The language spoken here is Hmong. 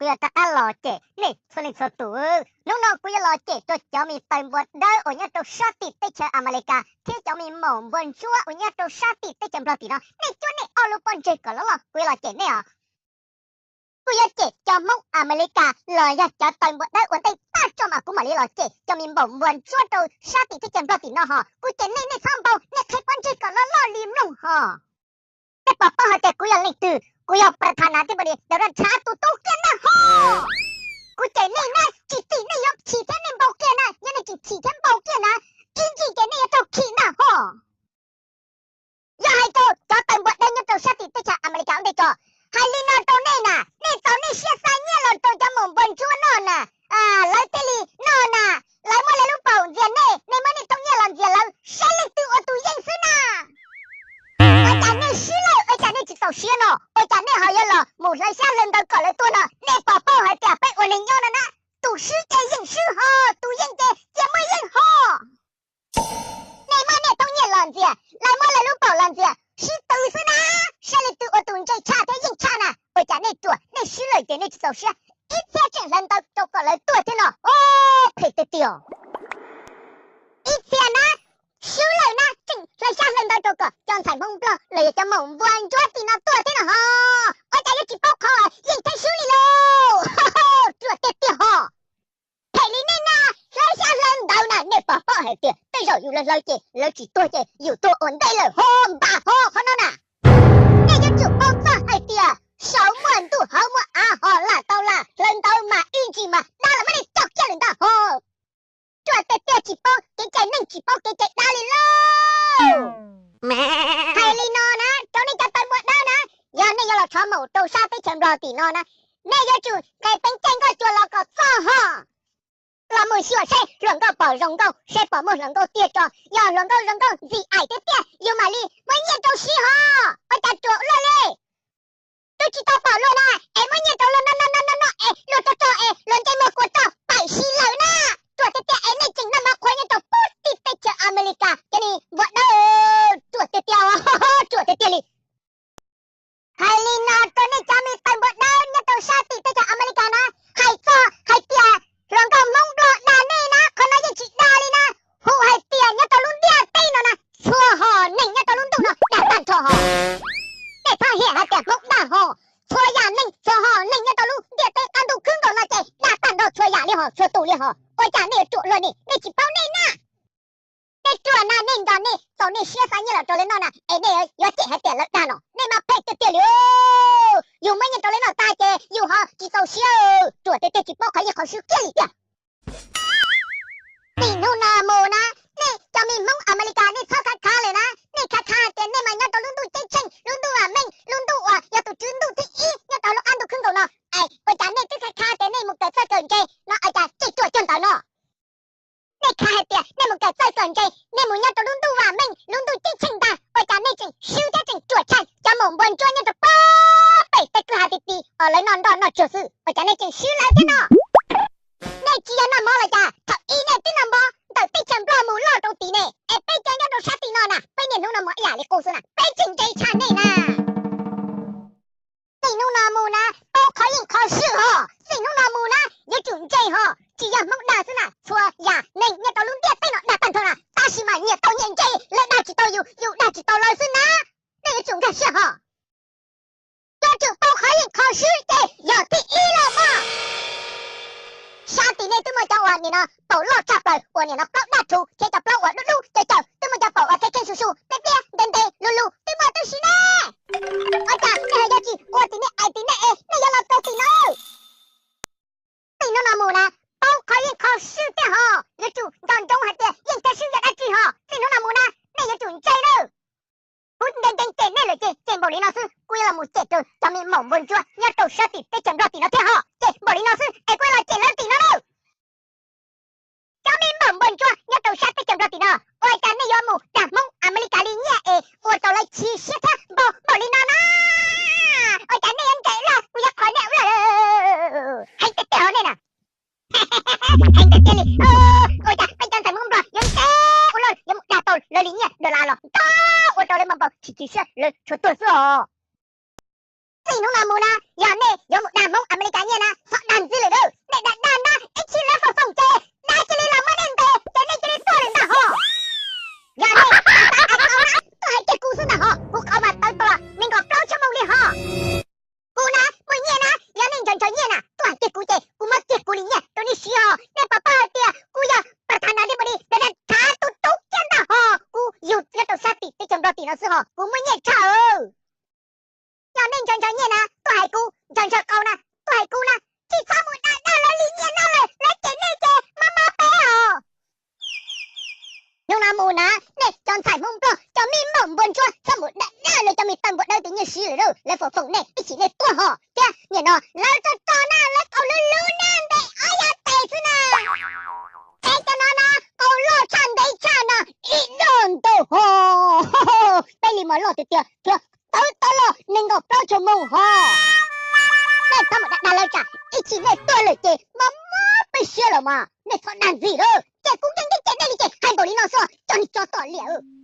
kuv yuav rov qab los cem nej txhua leej txhua tus. Hnub no kuv yuav los cem rau cov me taws npua dawb uas nyob rau sab tim teb chaws Amelikas thiab cov me maum npua ntsuab uas nyob rau sab tim teb chaws Nplog tim no. Nej cuab nej ob lub pob ntseg kom loj loj, kuv yuav los cem nej os. Kuv yuav cem cov Hmoob Amelikas los yog cov taws npua dawb ua ntej tag tso mas kuv mam li los cem cov me maum npua ntsuab rau sab tim teb chaws Nplog tim no hos. Kuv cem nej, nej txhob npau, nej qhib pob ntseg kom loj loj li mloog hos. Nej puas paub hais tias kuv yog leej twg? Kuv yog pras thas nas thib bos dis, yog raj tshav tus tub kiag ntag hos. Kuv cem nej na, tsis tim nej yuav chim thiab nej npau kiag na, yog nej tsis chim thiab npau kiag na, ib ntsis ces nej yuav raug chim ntag hos. Yog hais rau cov taws npua dawb nyob rau sab tim teb chaws Amelikas ua ntej tso, hais li no rau nej na, nej txaus nej siab xa nyiaj los rau cov maum npua ntsuab noj na, lawv thiaj li noj na, lawv muab lawv lub paum ntxias nej, nej muab nej tau nyiaj los ntxias lawv, saib leej twg ua tus yeej xwb na. Ua cas nej swb lawm, ua cas nej tsis txaus siab no, ua cas nej ho yuav los mus hlawv xyab hlawv ntawv kom lawv tuag no, nej puas paub hais tias peb ua neeg nyob no na, tus swb ces yeej swb hos, tus yeej ces cia muaj yeej hos. Nej muab nej tau nyiaj los ntxias, lawv muab lawv lub paum los ntxias, sib tw xwb na, saib leej twg ua tus ntse tshaj thiab yeej tshaj na. Ua cas nej ruam, nej swb lawm ces nej tsis txaus siab, ib txhia tseem hlawv ntawv rau kom lawv tuag thiab no, phem tiag tiag. Ib txhia na, swb lawm na tseem hlawv xyab hlawv ntawv rau kom cov ntxhais Hmoob Nplog los yog cov maum npua ntsuab tim no tuag thiab no hos. Ua cas yuav tsis paub qhov yeej thiab swb li lauj? Ruam tiag tiag hos. Phem li nej na, hlawv xyab hlawv ntawv na, nej puas paub hais tias tej zaum yus hlawv hlawv ces lawv tsis tuag ces yus tuag ua ntej lawm hos, npam hos qhov no na. Nej yuav tsum paub txog hais tias saum muaj ntuj hauv muaj av hos, lam tau lam hlawv ntawv mas ib ntsis mas dab los muab nej coj kiag lawm ntag hos. Ruam tiag tiag, tsis paub kev cai neeg tsis paub kev cai dab li lauj. Hais li no na rau nej cov taws npua dawb na, yog nej yuav los rho maum rau sab teb chaws Nplog tim no na, nej yuav tsum nqes peev caij nkauj cuag los kom txog hos. Los mus xyuas seb hluas nkauj pom zoo nkauj, seb pom muaj hluas nkauj tiag tso, yog hluas nkauj zoo nkauj ntxim aim tiag tiag yus mam li muab nyiaj rau siv hos. Ua cas ruam luaj li. Twb tsis tau pom luag na es muab nyiaj rau luag no no no no no es luag rog rog es luag ntsej muag kua rog paim si lawm na. Ruam tiag tiag es nej tseem noj mov qhuav nyob rau pem tim teb chaws Amelikas, cov niag npua dawb, ruam tiag tiag, ruam tiag tiag li. Hais li no rau nej cov me taws npua dawb nyob rau sab tim teb chaws Amelikas na, hais txog hais tias hluas nkauj Hmoob Nplog dag nej na, qhov no yeej tsis dag li na. Hu hais tias nyob rau lub ntiaj teb no na, txhua hom neeg nyob rau lub ntuj no dag tag nrho hos. Nej txhob hiam hais tias Hmoob dag hos, txhua yam neeg txhua hom neeg nyob rau lub ntiaj teb qab ntuj khwb nkaus no ces dag tag nrho txhua yam li hos, txhua tus li hos. Ua cas nej yuav ruam luaj ni, nej tsis paub nej na. Nej ruam na, nej nco nej txaus nej siab xa nyiaj los rau lawv noj na es nej yuav cem hais tias lawv dag no, nej mas phem tiag tiag li. Yus muab nyiaj rau lawv noj tag ces yus ho tsis txaus siab, ruam tiag tiag tsis paub qhov yeej qhov swb kiag li tiag. Tim hnub no mus na, nej cov me Hmoob Amelikas nej txhob khav khav lawm na, nej khav khav hais tias nej mas nyob rau lub ntuj ceeb tsheej, lub ntuj vam meej, lub ntuj uas yog tus tswv ntuj thib ib nyob rau lub qab ntuj khwb nkaus no, es ua cas nej twb khav khav tias nej mus kawm txawj kawm ntse no, ua cas tseem ruam cuag ntawd no? Nej khav hais tias nej mus kawm txawj kawm ntse, nej mus nyob rau lub ntuj vam meej, lub ntuj ceeb tsheej ntag, ua cas nej tseem swb thiab tseem ruam tshaj cov maum npua ntsuab nyob rau pem tej kwj ha ti ti uas lawv noj nroj noj tsuag xwb, ua cas nej tseem swb lawv thiab no? Nej tsis yog noj mov los cas, thaum ub nej twb noj mov ntawm teb chaws Nplog mus loj rau tid ne, es peb cov nyob rau sab tim no na, peb niaj hnub noj mov ib yam li qub xwb na, peb tseem ntse tshaj nej na. Txij hnub no mus na, paub qhov yeej qhov swb hos. Txij hnub no mus na, yuav tsum ntse hos. Tsis yog Hmoob dag xwb na, txhua yam neeg nyob rau lub ntiaj teb no dag tag nrho na, tab sis mas nyias tau nyias ntse, lawv dag tsis tau yus, yus dag tsis tau lawv xwb na. Nej yuav tsum nkag siab hos. Yuav tsum paub qhov yeej qhov swb ces yog thib ib los mas. Sab tim nej twb muaj cov uas nim no paum loj tshaj plaws uas nim no plaub daj rhuv thiab cov plaub uas dub dub caws caws, twb muaj cov paum uas khev khev su su pliab pliab ntev ntev lug lug twb muaj tib si ne. Ua cas nej ho yuav tsis ua tim nej aim tim nej es nej yuav los txog tim no? Txij hnub no mus na, paub qhov yeej qhov swb thiab hos, yuav tsum nco ntsoov hais tias yeej thiab swb yog dab tsi hos. Txij hnub no mus na, nej yuav tsum ntse lawm. Kuv nkees nkees cem nej lawm ces cem npaum li no xwb, kuv yuav los mus cem rau cov me maum npua ntsuab nyob rau sab tim teb chaws Nplog tim no thiab hos. Cem npaum li no xwb es kuv yuav los cem lawv tim no lawm. Cov me maum npua ntsuab nyob rau sab teb chaws Nplog tim no, ua cas nej yuav mus dag Hmoob Amelikas li nyiaj es ua rau lawv chim siab thiab npau npaum li no na? Ua cas nej yuav ntse lawm, kuv yuav qhov nej ua heev tiag tiag hos nej na. Heev tiag tiag li. Ua cas peb cov ntxhais Hmoob Nplog yuav ntse ua luaj, yuav mus dag tau lawv li nyiaj dollar los ntau, ua rau lawv npau npau chim chim siab, lawv tshuav tuag xwb os. Txij hnub no mus na, yog nej yuav mus dag Hmoob Amelikas nyiaj na, txhob dag ntxiv lawm lauj. Nej dag dag na ib chim lawv foom foom ces dab cia li los muab nej ntes ces nej cia li tuag lawm ntag hos. Yog nej tab ais qau na, tuaj hais kiag kuv xwb ntag hos, kuv qau mas tawv tau los nees nkaum plaub xuab moos li hos. Kuv na muaj nyiaj na, yog nej ntshaw ntshaw nyiaj na tuaj hais kiag kuv ces kuv muab kiag kuv li nyiaj rau nej siv hos. Nej puas paub hais tias kuv yog pas thas nas thiab npua li, ntawd na rhav tus tub kiag ntag hos. Kuv yug nyob rau sab tim teb chaws Nplog tim no xwb hos, kuv muaj nyiaj tshaj. Yog nej ntshaw ntshaw nyiaj na tuaj hais kuv, ntshaw ntshaw qau na tuaj hais kuv na, tsis txhob mus dag dag lawv li nyiaj no lawm, lawv cem nej ces mob mob peb os. Hnub no mus na, nej cov ntxhais Hmoob Nplog, cov me maum npua ntsuab, txhob mus dag dag lawv cov me tawg npua dawb tus nyiaj siv lawm lauj, lawv foom foom nej ib chim nej tuag hos thiab. Nim no lawv tso tso na, lawv qau luv luv na, ntes ob yam tes xwb na. Peb cov no na, qau loj tshaj ntev tshaj na, ib doj ntau hos. Peb li mas loj tiag tiag thiab, tawv tau los nees nkaum plaub xuab moos hos. Nej txhob mus dag dag lawv tsam ib chim nej tuag lawm ces mob mob peb siab los mas. Nej txhob dag ntxiv lawm, ces kuv yeej yeej cem nej li ces hais npaum li no xwb, cov niag tsov tom liam.